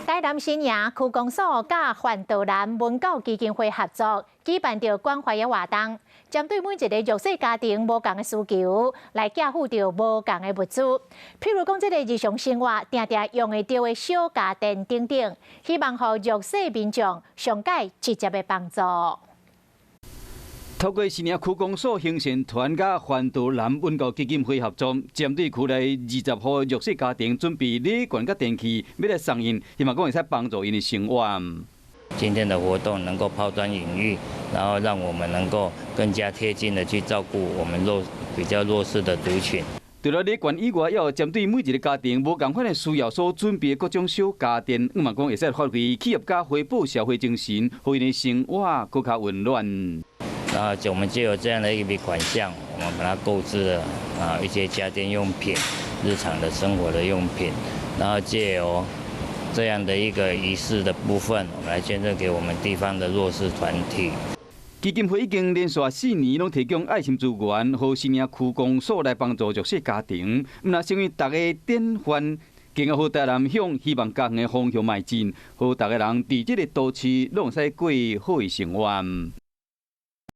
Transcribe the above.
台南新營區公所佮環道南文教基金會合作，舉辦著關懷的活動，針對每一个弱勢家庭無仝的需求，來寄付著無仝的物資。譬如講，這个日常生活定定用會著的小家電等等，希望予弱勢民眾上蓋直接的幫助。透過新營區公所行善團佮環道南文教基金會合作，針對區內20戶弱勢家庭準備禮券佮電器，欲來送𪜶，希望講會使幫助𪜶的生活。今天的活動能夠拋磚引玉，然後讓我們能夠更加貼近的去照顧我們比較弱勢的族群。除了禮券以外，也有針對每一个家庭無仝款的需要所準備的各種小家電，向望講會使發揮企業家回報社會精神，予𪜶的生活閣較溫暖。然後就我們就有這樣的一筆款項，我們把它購置了一些家電用品、日常的生活的用品，然後借由這樣的一個儀式的部分，我們來捐贈給我們地方的弱勢團體。基金會已經連續4年攏提供愛心資源，予新營區公所來幫助弱勢家庭，毋但成為大家典範，更加予台南向希望家園的方向邁進，予逐个人佇這个都市攏會使過好的生活。